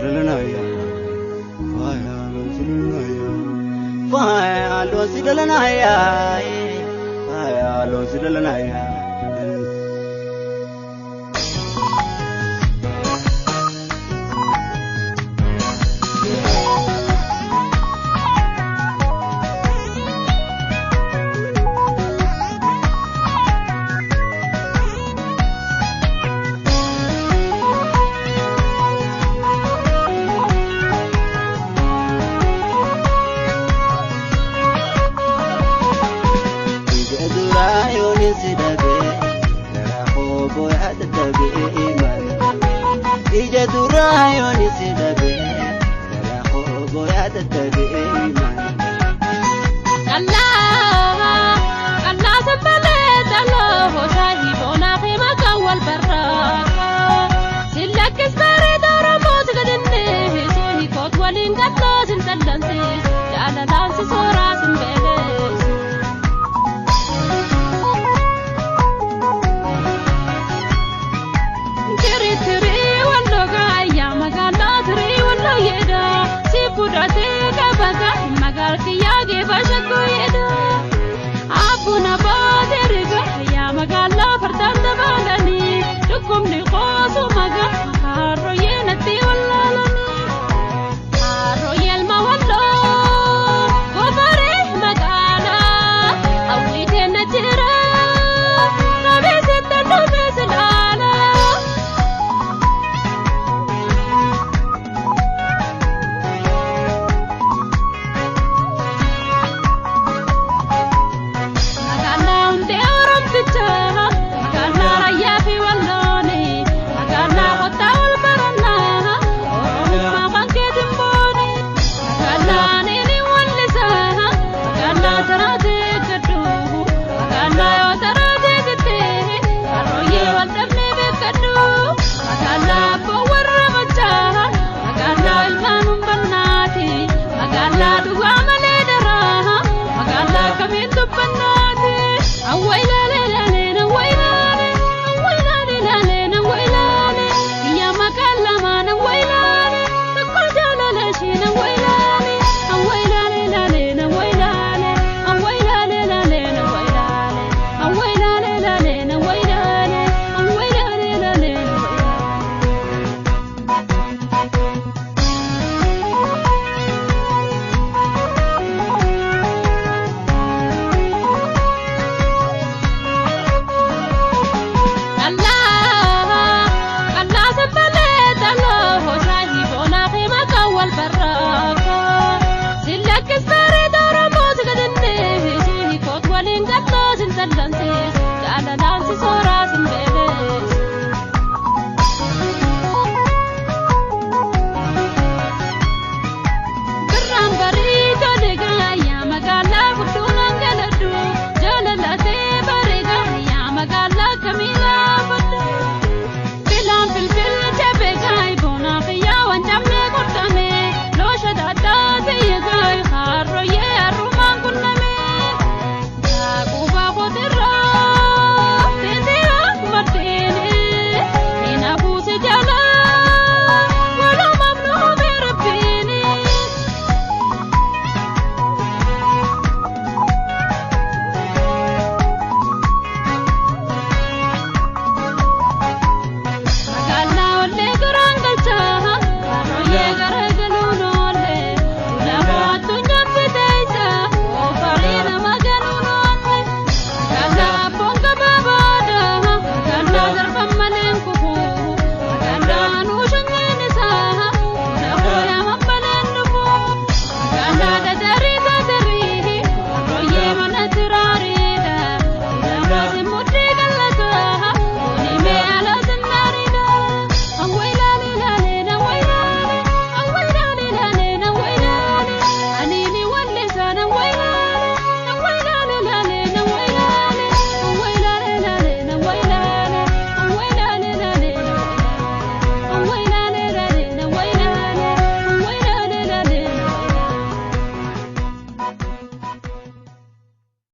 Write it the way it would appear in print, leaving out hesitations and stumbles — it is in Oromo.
silalanaya. Faayaaloo silalanaya. Faayaaloo silalanaya. Faayaaloo silalanaya. Ija duraa yoon si dhabee garaa koo boo'aa dadhabee maali. Ija duraa yoon si dhabee garaa koo boo'aa dadhabee maali. Qal'aa qal'aa sanbalee xaloo hoosaa hiboonaa fi maqaan wal barraa. Sillakkis bareeda Oromoo si gadinne soo hiikoot waliin qal'oo sin dallansiis jaalalaan si sooraa sin beelees. Tiri tiri walloo gaayyaa magaalaa tiri walloo yeedha si fudhatee qabata magaal kiyyaa geeba shakkoo yeedha. Abbuna baatee riga yaa magaalaa fardaan dabaalanii dhukkubni